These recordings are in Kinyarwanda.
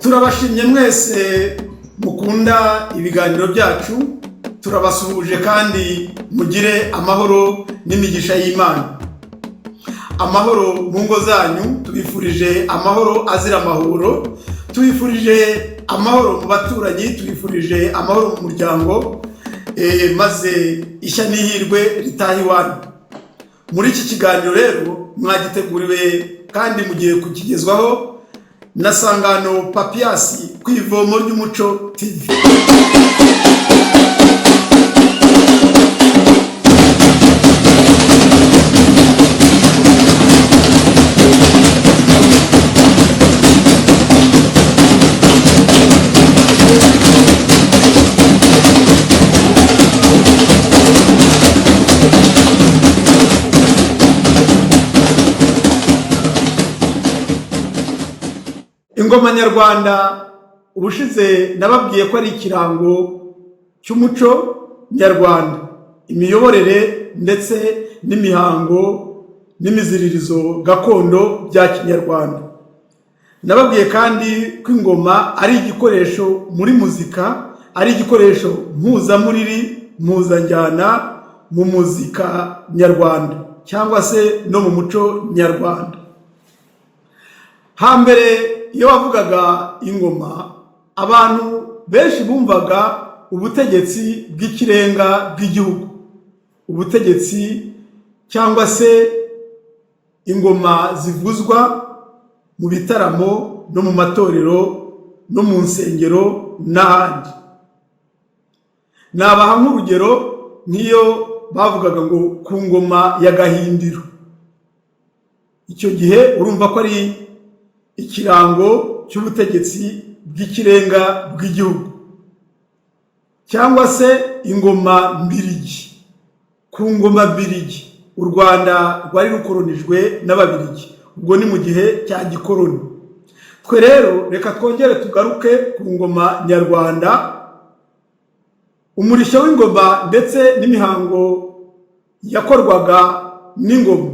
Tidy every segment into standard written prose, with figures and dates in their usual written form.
Turabashimye mwese mukunda ibiganiro byacu, turabasuhuje kandi mugire amahoro n'imigisha y'Imana. Amahoro mu ngo zanyu, tubifurije amahoro azira amahoro, tubifurije amahoro mu baturanyi, tubifurije amahoro mu muryango, maze ishya n'ihirwe ritaha iwanyu. Muri iki kiganiro rero mwagiteguriwe kandi mugiye kukigezwaho na Sangano Papiyasi ku Ivomo ry'Umuco TV. Ingoma nyarwanda ubushize nababwiye ko ari ikirango cy'umuco nyarwanda, imiyoborere ndetse n'imihango n'imiziririzo gakondo bya kinyarwanda. Nababwiye kandi ko ingoma ari igikoresho muri muzika, ari igikoresho mpuzamuriri, mpuzanjyana mu muzika nyarwanda cyangwa se no mu muco nyarwanda. Hambere iyo wavugaga ingoma, abantu benshi bumvaga ubutegetsi bw'ikirenga bw'igihugu, ubutegetsi cyangwa se ingoma zivuzwa mu bitaramo no mu matorero no mu nsengero n'ahandi. Nabaha nk'urugero nk'iyo bavugaga ngo ku ngoma ya Gahindiro, icyo gihe urumva ko ari ikirango cy'ubutegetsi bw'ikirenga bw'igihugu, cyangwa se ingoma mbirigi, ku ngoma mbirigi u Rwanda rwari rukoronijwe n'Ababirigi, ubwo ni mu gihe cya gikoroni. Twe rero reka twongere tugaruke ku ngoma nyarwanda, umurishyo w'ingoma ndetse n'imihango yakorwaga n'ingoma.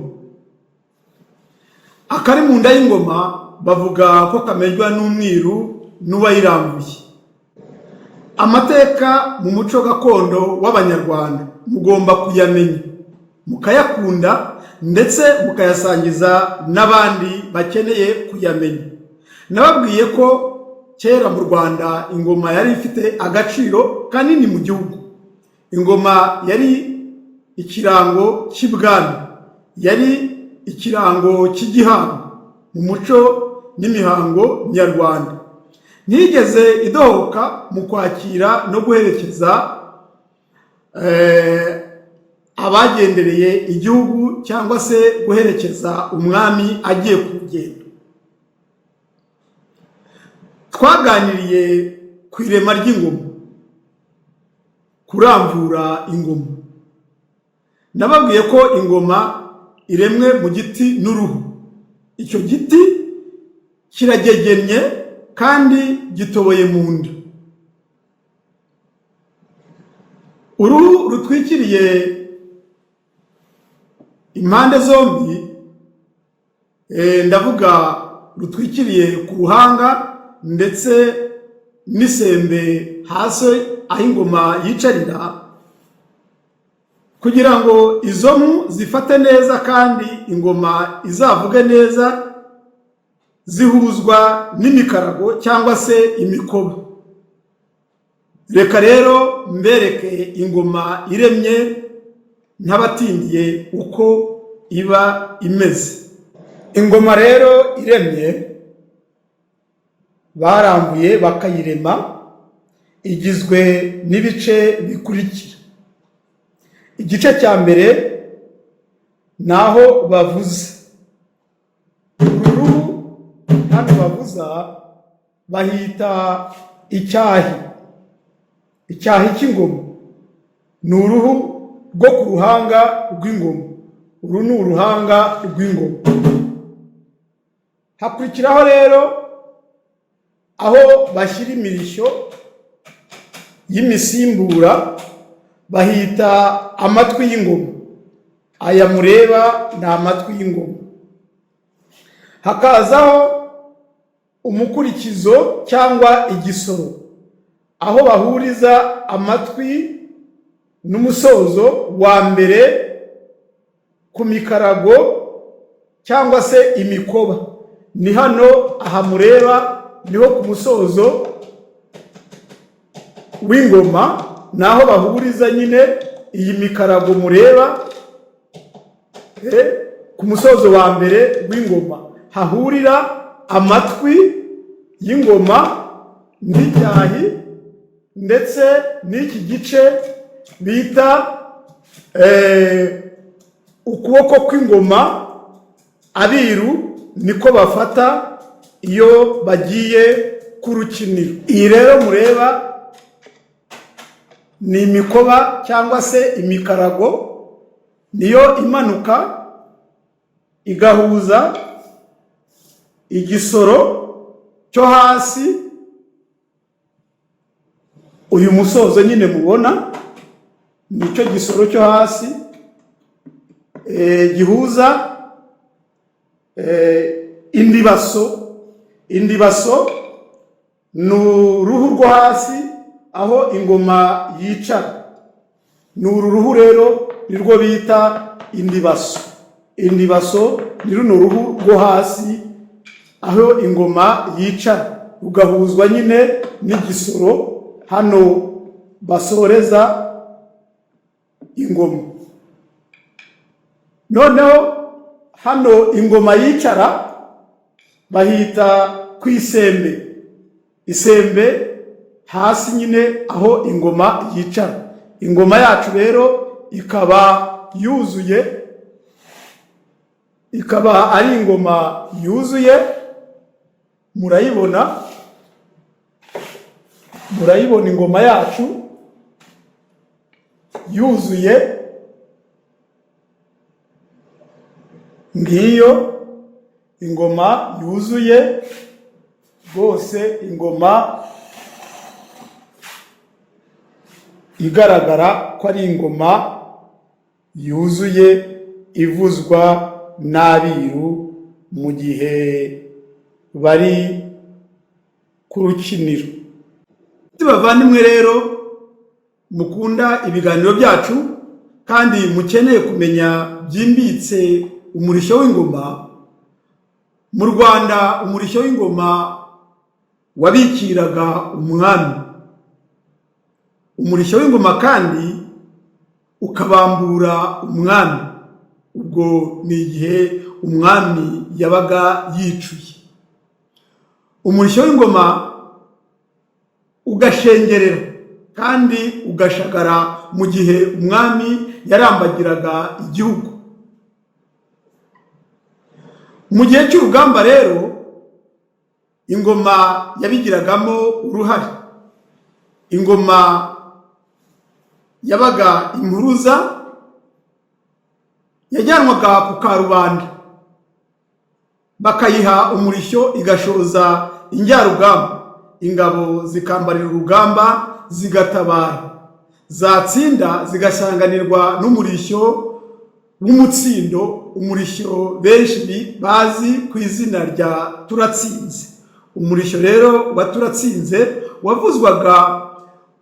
Akari mu nda y'ingoma bavuga ko kamerwa n'umwiru n'uwayirambuye. Amateka mu muco gakondo w'Abanyarwanda mugomba kuyamenya, mukayakunda ndetse mukayasangiza n'abandi bakeneye kuyamenya. Nababwiye ko kera mu Rwanda ingoma yari ifite agaciro kanini mu gihugu. Ingoma yari ikirango cy'ibwami, yari ikirango cy'igihango mu muco n'imihango nyarwanda. Ntiyigeze idohoka mu kwakira no guherekeza abagendereye igihugu cyangwa se guherekeza umwami agiye ku rugendo. Twaganiriye ku irema ry'ingoma, kuramvura ingoma. Nababwiye ko ingoma iremwe mu giti n'uruhu. Icyo giti kiragegennye kandi gitoboye mu nda. Uruhu rutwikiriye impande zombi, ndavuga rutwikiriye ku ruhanga ndetse n'isembe hasi aho ingoma yicarira, kugira ngo izo mpu zifate neza kandi ingoma izavuge neza, zihuzwa n'imikarago cyangwa se imikoba. Reka rero mbereke ingoma iremye ntabatindiye uko iba imeze. Ingoma rero iremye barambuye bakayirema, igizwe n'ibice bikurikira. Igice cya mbere ni aho bavuza. Uru ruhu hano bavuza bahita icyahi, icyahi cy'ingoma. Ni uruhu rwo ku ruhanga rw'ingoma. Uru ni uruhanga rw'ingoma. Hakurikiraho rero aho bashyira imirishyo y'imisimbura, bahita amatwi y'ingoma. Aya mureba ni amatwi y'ingoma. Hakazaho Umukurikizo cyangwa igisoro, aho bahuriza amatwi n'umusozo wa mbere ku mikarago cyangwa se imikoba. Ni hano aha mureba, niho ku musozo w'ingoma, naho bahuriza nyine iyi mikarago mureba. Ku musozo wa mbere w'ingoma hahurira amatwi y'ingoma n'icyahi, ndetse n'iki gice bita ukuboko kw'ingoma. Abiru niko bafata iyo bagiye ku rukiniro. Iyi rero mureba ni imikoba cyangwa se imikarago, niyo imanuka igahuza igisoro cyo hasi. Uyu musozo nyine mubona nicyo gisoro cyo hasi, gihuza indibaso. Indibaso ni uruhu rwo hasi aho ingoma yicara. Ni uru ruhu rero nirwo bita indibaso. Indibaso ni runo ruhu rwo hasi aho ingoma yicara, rugahuzwa nyine n'igisoro hano basoreza ingoma. Noneho hano ingoma yicara bahita ku isembe. Isembe hasi nyine aho ingoma yicara. Ingoma yacu rero ikaba yuzuye, ikaba ari ingoma yuzuye. Murayibona, murayibona ingoma yacu yuzuye. Ngiyo ingoma yuzuye rwose, ingoma igaragara ko ari ingoma yuzuye ivuzwa n'abiru mu gihe bari ku rukiniro. Bavandimwe rero mukunda ibiganiro byacu kandi mukeneye kumenya byimbitse umurishyo w'ingoma mu Rwanda, umurishyo w'ingoma wabikiraga umwami. Umurishyo w'ingoma kandi ukabambura umwami, ubwo ni igihe umwami yabaga yicuye. Umurishyo w'ingoma ugashengerera kandi ugashagara mu gihe umwami yarambagiraga igihugu. Mu gihe cy'urugamba rero ingoma yabigiragamo uruhare. Ingoma yabaga impuruza, yajyanwaga ku karubanda bakayiha umurishyo, igashoza injyarugamba, ingabo zikambarira urugamba zigatabara, zatsinda zigasanganirwa n'umurishyo w'umutsindo, umurishyo benshi bazi ku izina rya turatsinze. Umurishyo rero wa turatsinze wavuzwaga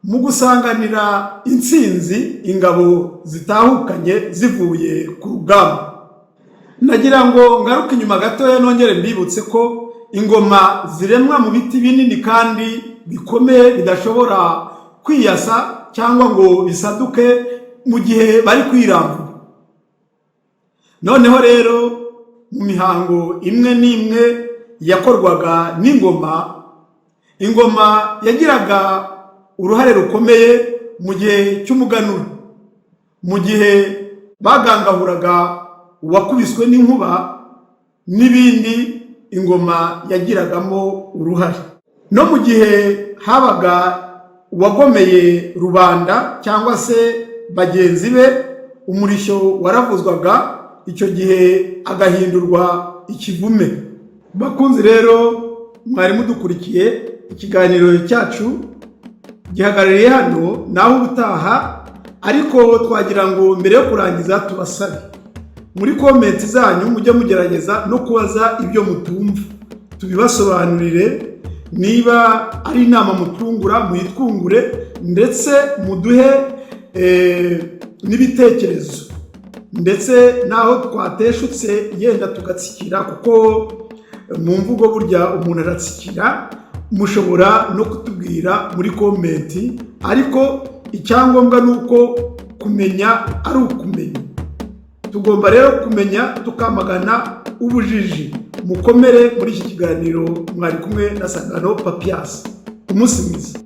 mu gusanganira intsinzi ingabo zitahukanye zivuye ku rugamba. Nagira ngo ngaruke inyuma gatoya nongere mbibutse ko ingoma ziremwa mu biti binini kandi bikomeye, bidashobora kwiyasa cyangwa ngo bisaduke mu gihe bari kwirambura. Noneho rero mu mihango imwe n'imwe yakorwaga n'ingoma, ingoma yagiraga uruhare rukomeye mu gihe cy'umuganura, mu gihe bagangahuraga uwakubiswe n'inkuba n'ibindi, ingoma yagiragamo uruhare. No mu gihe habaga uwagomeye rubanda cyangwa se bagenzi be, umurishyo waravuzwaga, icyo gihe agahindurwa ikivume. Bakunzi rero mwari mudukurikiye, ikiganiro cyacu gihagarariye hano, naho ubutaha. Ariko twagira ngo mbere yo kurangiza tubasabe muri comment zanyu mujye mugerageza no kubaza ibyo mutumva. Tubibasobanurire. Niba ari inama mutwungura, muyitwungure, ndetse muduhe n'ibitekerezo, ndetse n'aho twateshutse yenda tugatsikira, kuko mu mvugo burya umuntu aratsikira, mushobora no kutubwira muri comment. Ariko icyangombwa ni uko kumenya ari ukumenya. Tugomba rero kumenya tukamagana ubujiji. Mukomere. Muri iki kiganiro mwari kumwe na Sangano Papias. Umunsi mwiza.